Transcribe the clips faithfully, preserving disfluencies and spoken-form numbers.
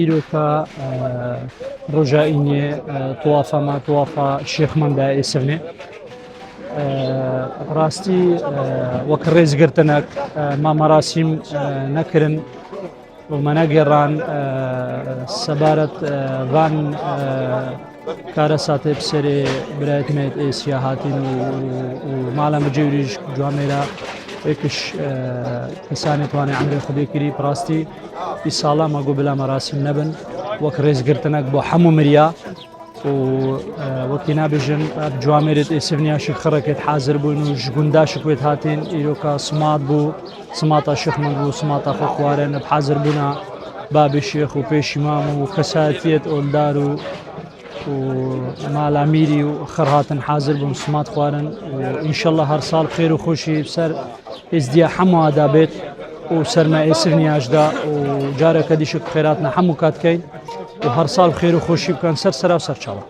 Îroka, e, roja îniyê, e, tuwafa me, tuwafa Şêxmend e ê Sivnê. E, rastî, e, wek rêzgirtinek, e, me merasîm, e, nekirin û me negêran, e, sebaret, e, van, e, Karesatê bi serê birayet me yê Êsiya hatîn û, û, û mala min cêwrî ji Cuamêra êkiş, e, kesanê tuwanê emrê Xwedê kirî, bi rastî îsala me got bila merasîm nebin, wek rêzgirtinek bo hemû miriya û, e, wekî nabêjin, ev Cuamêrê êsivniya şik xirrekêt hazir bûn û ji gunda şik wêt hatîn, îroka simat bû, simata Şêxmend bû, simata xwe xwarin, bi hazirbûna babê Şêx û pêşîmam û kesatiyet oldar û û mala mîrî û xir hatin hazir bûn simat xwarin û înşallah her sal bi xêr û xweşî bi ser êzdiya hemû ada bêt û ser me êsivniya jî da û careke dî şik bi xêr hatina hemû ka dikeyn û her sal bi xêr û xweşî bikin ser sera û ser çava.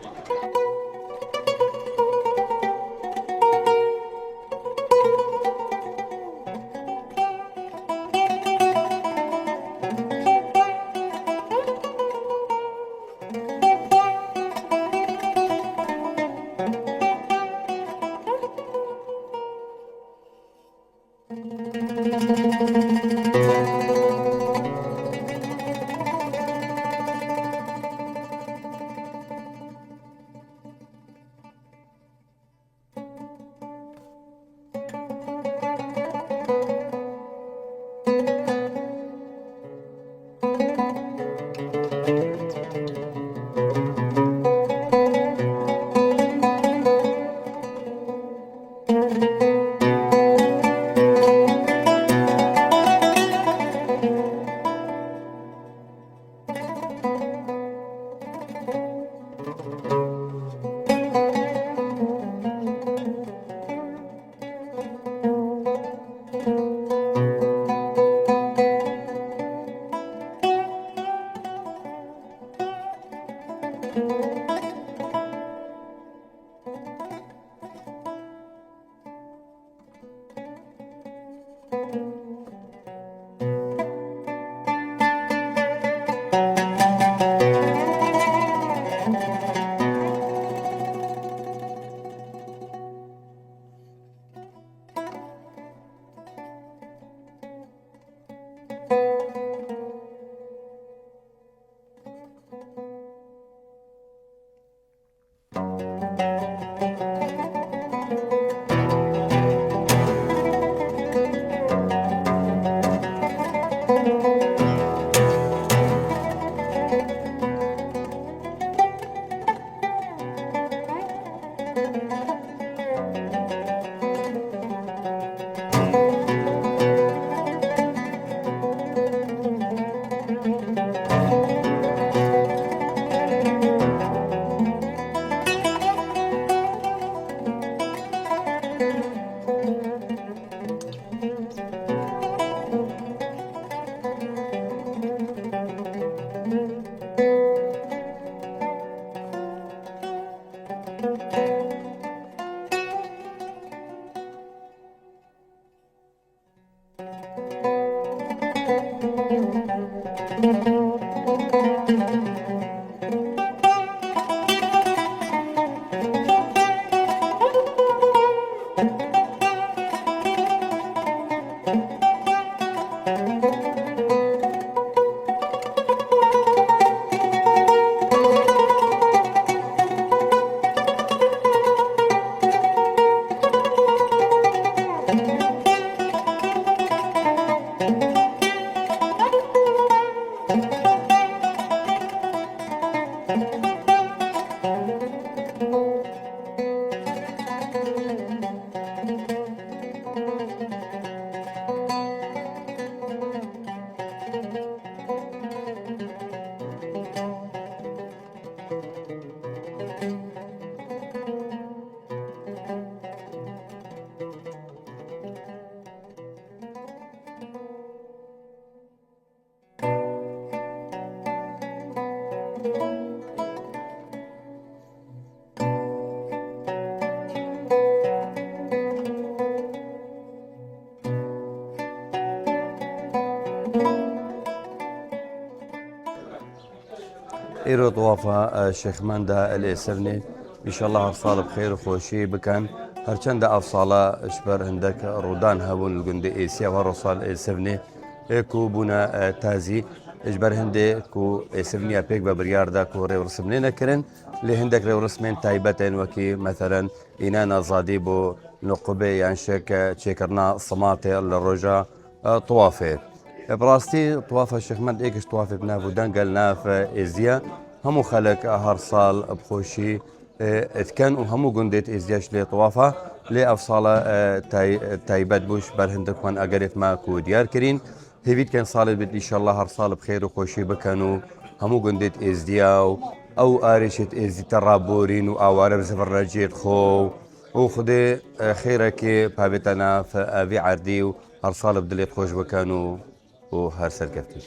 Îro tewafa, e, Şêxmenda li Êsivnê. Înşallah her sal bi xêr û xweşî bikin. Her çend ev sala ji ber hindek rûdan hebûn li gundê Êsiya û her sal Êsivnê, e, ku bûne, e, tazî. Ji ber hindê ku Êsivniya pêk ve biryar da ku rêwrisim nêne kirin. Lê hindek rêwrisimên taybet ên wekî, meselen, înana zadî bo nuqubê yan şek, e, çêkirina simatê li roja, e, tewafê. E, bi rastî tewafa Şêxmend êk ji tewafê bi nav û deng e li nav, e, Êziya. Hemû xelk, e, her sal bi xweşî, e, dikin û hemû gundê di Êziya ji lê tewafa. Lê ev sala, e, tay-, taybet bû ji ber hindik xwen egerêt me ku diyar kirîn. Hêvî dikin salê bit înşallah her sal bi xêr û xweşî bikin û hemû gundê di Êzdiya û ew arêşê di Êzdî te raborîn û aware bi zivirne cihê xwe û Xwedê, e, xêrekê pavête nav, e, vî erdî û her sal bi dilê xweş bikin û, û her serkeftî.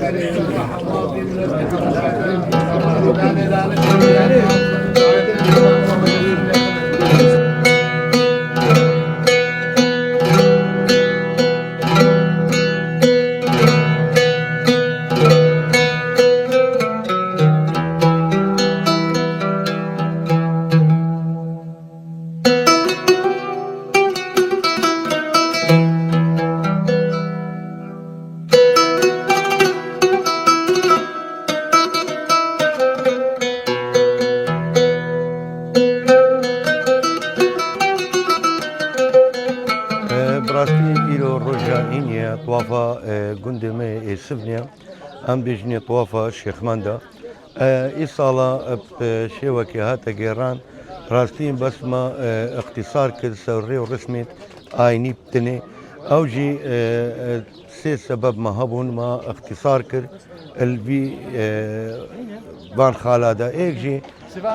E, bi rastî îro roja îniyê ye, tawafa, e, gundê me yê Êsivnê ye. Em bêjinê tawafa Şêxmend e. E, îsala, e, bi şêwekê hate gêran, rastî bes me, e, îxtîsar kir ser rê û rismê ayînî bi tinê. Ew jî, e, e, sê sebeb me hebûn, me îxtîsar kir li vî, e, van xala de. Êk jî, e,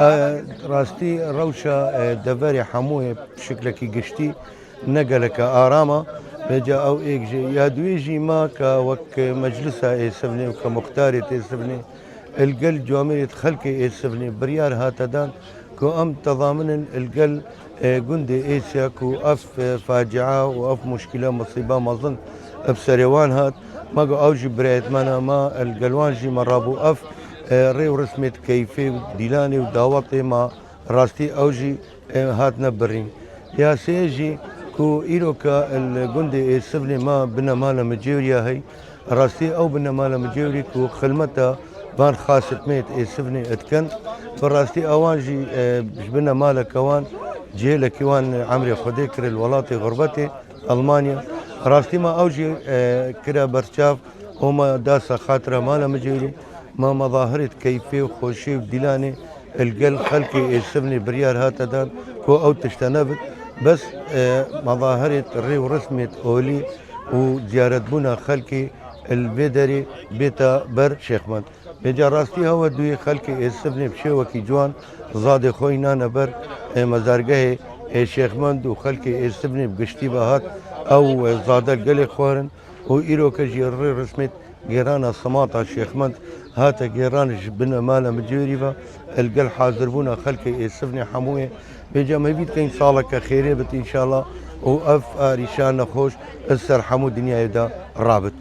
rastî rewşa, e, deverê hemûyê bi şiklekî giştî ne geleke aram e. Vêca ew êk jî. Ya duyê jî me ke wek meclisa Êsivnê û ke muxtarê Êsivnê, li gel camêrê xelkê Êsivnê biryar hate dan ku em tezaminin li gel, e, gundê Êsya ku ev, e, facia û ev muşkîla, misîba mezin bi serê wan hat. Me got ew jî birayêt me ne, me li gel wan jî me rabû ev, e, rê û rismê keyfê û dîlanê û dawetê me rastî ew jî e, hatine birîn. Ya sê jî ku îroka li gundê Êsivnê me binemala Micêwriya hey. Rastî ew binemala Micêwrî ku xilmeta van xasitmêt Êsivnê dikin. Bi rastî ewan jî, e, ji binemaleke wan cihêlekî wan emrê Xwedê kire li welatê xurbetê, Almanya. Rastî me ew jî, e, kire berçav û me da ser xatira mala Micêwrî. Ma mezahirêt keyfê û xweşî û dîlanê li gel xelkê Êsivnê biryar hate dan ku ew tişte nebit. Bes, e, mezahirêt rê û rismêt olî û ziyaretbûna xelkê li vê derê bêta ber Şêxmend. Vêca rastî hewe duyê xelkê Êsivnê bi şêwekî ciwan zadê xwe înane ber, e, mezargehê, e, Şêxmend û xelkê Êsivnê bi giştî ve hat ew, e, zade li gelê xwe herin. û îroke jî rê rismêt gêrana simata Şêxmend hate gêran ji binemala Micêwrî ve, li gel hazirbûna xelkê Êsivnê hemûyê. Vêca me hêvî dikeyn saleke xêrê bit înşallah û ev arîşa nexweş li ser hemû dinyayê de rabit.